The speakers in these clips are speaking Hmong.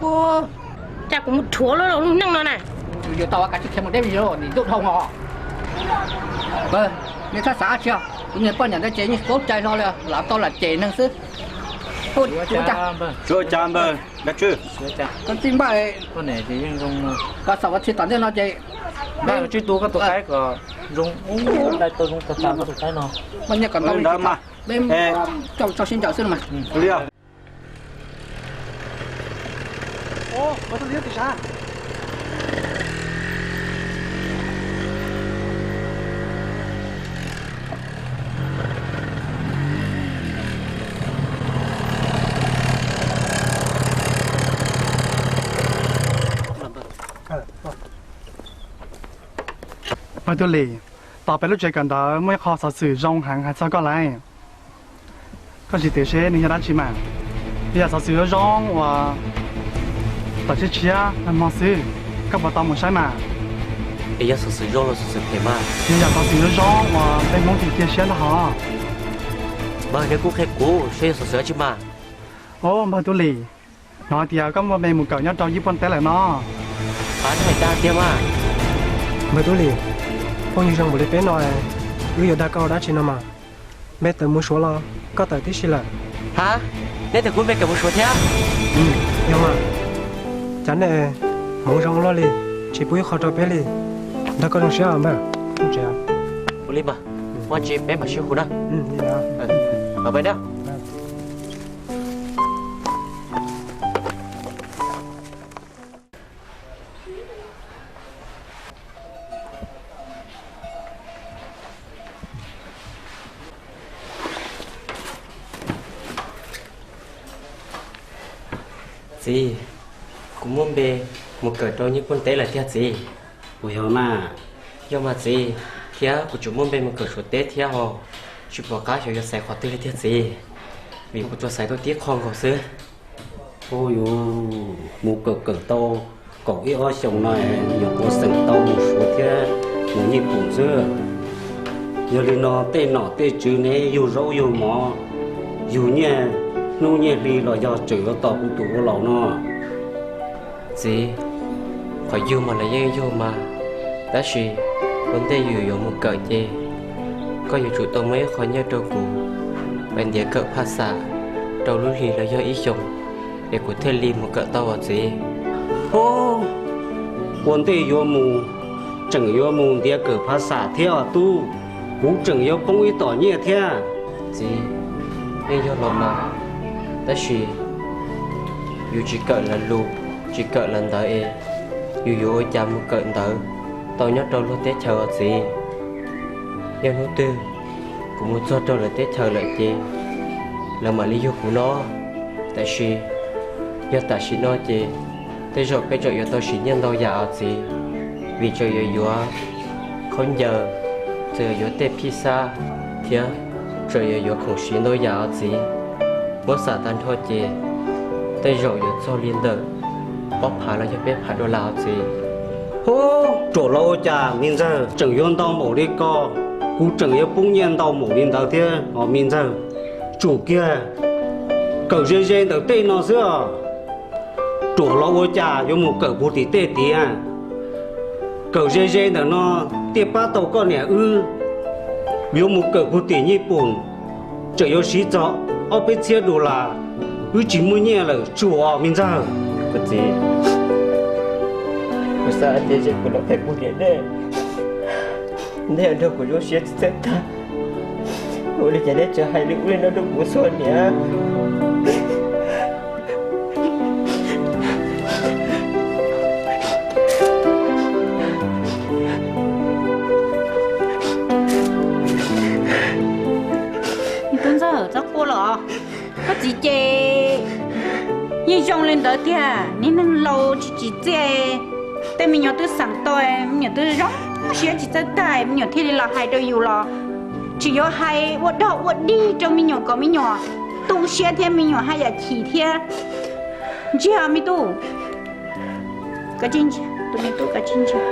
Ua cas kuv mus rhuav lub neej no na. Yuav tau kav tsij khiav mus deb vim nim ntuj dhau os. Nej txhob xav dab tsi, kuv niag poj niam ntawd ces yeej paub cai hlo li, lam tau lam cem neeg xwb. Ua cas npawg, dab tsi? Koj txij npaj, koj xav ua txij tom ntej no ces npaj tsis tu koj tus qaib kom zoo, dai tau zoo tas tas koj tus qaib no. Npaj nyiaj kom ntau li ntawd mas, peb tso sib ncaws xwb no mas. Npawg Tub Lis, tos peb lub tsev kawm ntawv muaj ib qho xov xwm zoo heev hais txog koj lawm. Koj sim twv seb nws yog dab tsi mas. Yog xov xwm zoo zoo uas tawm tshiab tshiab nag hmo xwb, koj puas tau mus saib mas? Es yog xov xwm zoo los xov xwm phem mas? Yog yam xov xwm zoo zoo uas peb Hmoob cia siab ntag hos. Npawg, nej kuj qhia kuv seb yog xov xwm dab tsi mas. Au, npawg Tub Lis, hnov hais tias koj muaj me mus kawm nyob rau Yij Pooj teb lawm no. Qhov hais tiag tiag mas. Npawg Tub Lis, phooj ywg zoo npaum li peb no, wb yuav dag koj ua dab tsi no mas? Npe tawm mus Suav los koj tawm tib si lawm? Ha, neb tawm kuv npe kawm mus Suav thiab? Yog mas. Cas nej hmoov zoo luaj li, tsis pub ib qho rau peb li. Nrog koj zoo siab npawg. Ua li mas, muaj tsis peb mam sib hu na. Peb na. Txiv, kuv muaj npe mus kawm rau Nyij Pooj teb lawm tiag txiv. Puas yog mas? Yog mas txiv, thiab kuv tseem muaj npe mus kawm Suav teb thiab hos, tsis pom qab xyov yuav xaiv qhov twg li tiag txiv, vim kuv tsuas xaiv tau tib qho nkaus xwb. Ua yuav mus kawm kawm tau kaum ib ob xyoos no, nyuam qhuav xeem tau mus Suav thiab mus Nyij Pooj xwb. Yog li no tej nom tej tswv ne yug zaub yug mov, yug nyiaj hnub nyiaj hli los yog tseem yuav tos kuv tus ua laus no. Txiv, qhov yug mas los yeej yug mas, tab sis ua ntej yus yuav mus kawm ces koj yuav tsum tau muab ib qho nyiaj rau kuv, pab ntiav kawm phaj xaj rau lub hli los yog ib xyoos, es kuv thiaj li mus kawm tau os txiv. Ua ntej yuav mus, tseem yuav mus ntiav kawm phaj xaj thiab os tub, kuv tseem yuav poob ib tom nyiaj thiab. Txiv, yeej yog los mas, tab sis yus tsis kawm lawv lus, tsis kawm lawv ntawv es yus yuav ua cas mus kawm ntawv tau nyob rau luag teb chaws os txiv? Yog hnub twg kuv mus txog rau lawv teb chaws lawm ces lawv mam li yug kuv no. Tab sis yog tam sim no ces tej zaum peb tseem yuav tau siv nyiaj ntau yam os txiv, vim tseem yuav yuav khaub ncaws, tseem yuav yuav tej phij xab thiab tseem yuav yuav khoom siv ntau yam os txiv. Muab xam tag nrho ces tej zaum yuav txog li ntawm ob phav los yog peb phav dollar os txiv. Hu, ruam los ua cas me ntxawg, tseem yuav ntau npaum li ko, kuv tseem yuav poob nyiaj ntau npaum li ntawd thiab os me ntxawg. Tsum kiag, kawm ze ze ntawm tej no xwb os. Ruam los ua cas yuav mus kawm puag tim tej tid. Kawm ze ze ntawm no thiaj pab tau koj niam wb. Yuav mus kawm puag tim Nyij Pooj, tseem yuav siv txog ob peb txhiab dollar, wb tsis muaj nyiaj lawm tsum os me ntxawg. Kuv txiv, kuv xav tias kuv los qhia kuv niam nej, nej nrog kuv zoo siab tsis txawj tag, ua li cas nej tseem hais li ub li no rau kuv txhua niam. Tub Ntxawg, txhob quaj los, koj txiv ces yeej zoo li ntawd tiag, niag neeg laus tsis tsim txiaj, tej me nyuam twb xeem tau, me nyuam twb zoo siab tsis txawj tag, me nyuam thiaj li los hais rau yus los tsis yuav hais ua dog ua dig rau me nyuam kom me nyuam tu siab thiab me nyuam haj yam chim thiab. Ntsiag me tub, kav tsij ntsiag, tus me tub kav tsij ntsiag.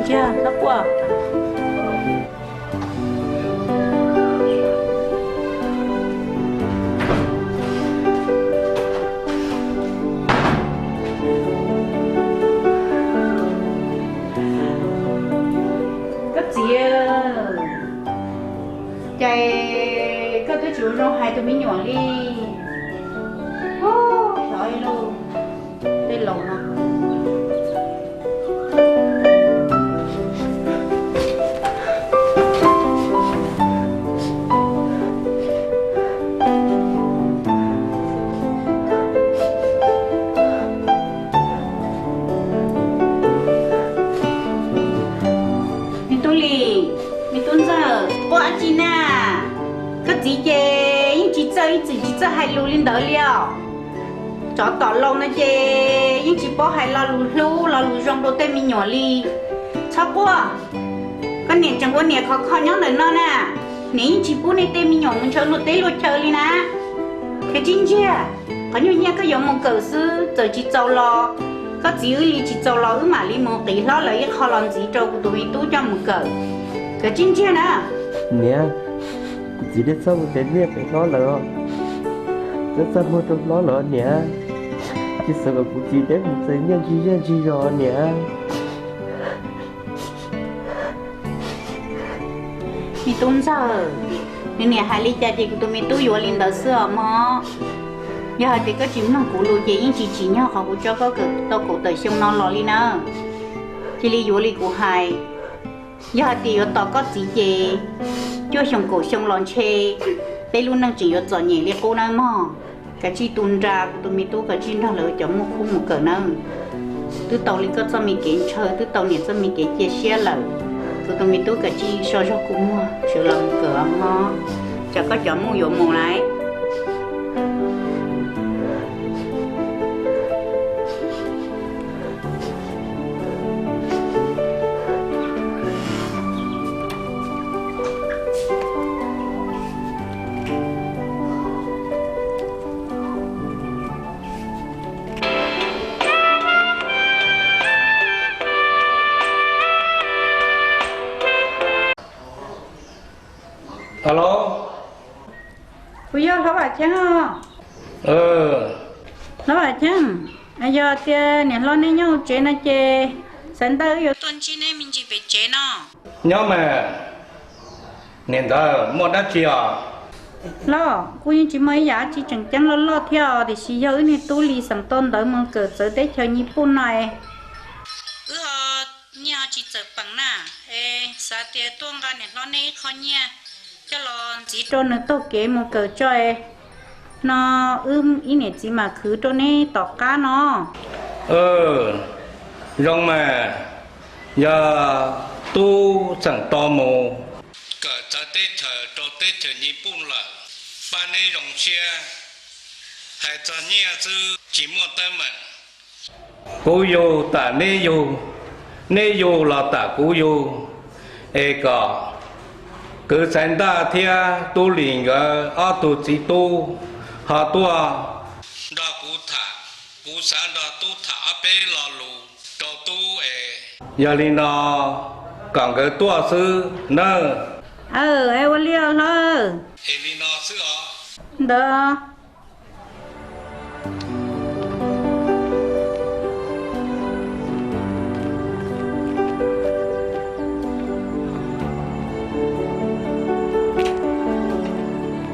Ntsiag, txhob quaj. Ces koj twb tsis ua zoo hais tus me nyuam li. Ub, xyov ib lub tej laus no. Me tub Lis, me tub Ntxawg, puab dab tsi na? Koj txiv ces yeej tsis txawj, ib txwm tsis txawj hais lus li ntawd li os. Tsov tom laus no ces yeej tsis paub hais lo lus hlub lo lus zoo rau tej me nyuam li. Txhob quaj, koj niam tseem ua niam khov kho nyob ntawm no na. Niam yeej tsis pub nej tej me nyuam mus ntshaw luag teb luag chaw li na. Kav tsij ntsiag, qhov nyuag nyiaj koj yuav mus kawm xwb, txawm tsis txaus los koj txiv wb li tsis txaus los wb mam li mus qiv hlob lawv ib qho los ntxiv rau kuv tus me tub coj mus kawm. Kav tsij ntsiag na. Niam, kuv txiv dej txhob mus txais nyiaj qiv hlob lawv, txhob txaj muag rau hlob lawv niam. Tsis xav kom kuv txiv deb mus txais nyiaj ntsis zej ntsis zos niam. Me tub Ntxawg, nws niam hais li cas ces kuv tus me tub yuav li ntawd xwb os mog. Yog hais tias koj tsis mloog kuv lus ces yeej tsis tsim nyog qhov kuv tso koj kawm tau kaum tawm xyoo no los li na. Cia li yuav li kuv hais. Yog hais tias yuav tos koj txiv ces cuaj xyoo kaum xyoo los ntshe peb lub neej tseem yuav txom nyem li qub nawb mog. Kav tsij tu nra kuv tus me tub, kav tsij nrog lawv cov muaj khub mus kawm nawb. Twb tau li koj txoj me kev ntshaw, twb tau niam txoj me kev cia siab lawm. Kuv tus me tub kav tsij so zog kua muag sawv los mus kawm os mog, tsam koj cov muj yuav mus lawm. Alo, kuv yog Hlob Vam Cheeb os. Hlob Vam Cheeb, yog tias niam hlob neb nyob hauv tsev no ces xav ntawd wb yuav tuaj ntsib neb me ntsis pem tsev no. Nyob mas, niam ntawd muaj dab tsi os? Hlob, kuj yeej tsis muaj ib yam dab tsi tseem ceeb loj loj thiab os, tiam sis yog wb niag tub Lis xeem tau ntawv mus kawm txawv teb chaws Nyij Pooj no es wb ho nyiaj ho tsis txawm peem na, es xav tias tuaj nqa niam hlob neb ib qho nyiaj coj los ntxiv rau nws taug kev mus kawm tso es no wb ib niam txiv mam khwv rau neb tom qab no. Zoo mas, yog tub xeem tau mus kawm txawv teb chaws rau teb chaws Nyij Pooj lawm, pab neb zoo siab. Hais txog nyiaj xwb tsis muaj teeb meem. Kuv yug tas neb yug, neb yug los tas kuv yug, es kom kwv Xaiv Ntaj thiab Tub Lis nkawd ob tug txiv tub ho tuaj nrog kuv tham. Kuv xav nrog tub tham ob peb lo lus rau tub es. Yog li no kom nkawd tuaj xwb nawb. Aw, es ua li os hlob. Es li no xwb os. Ntawd.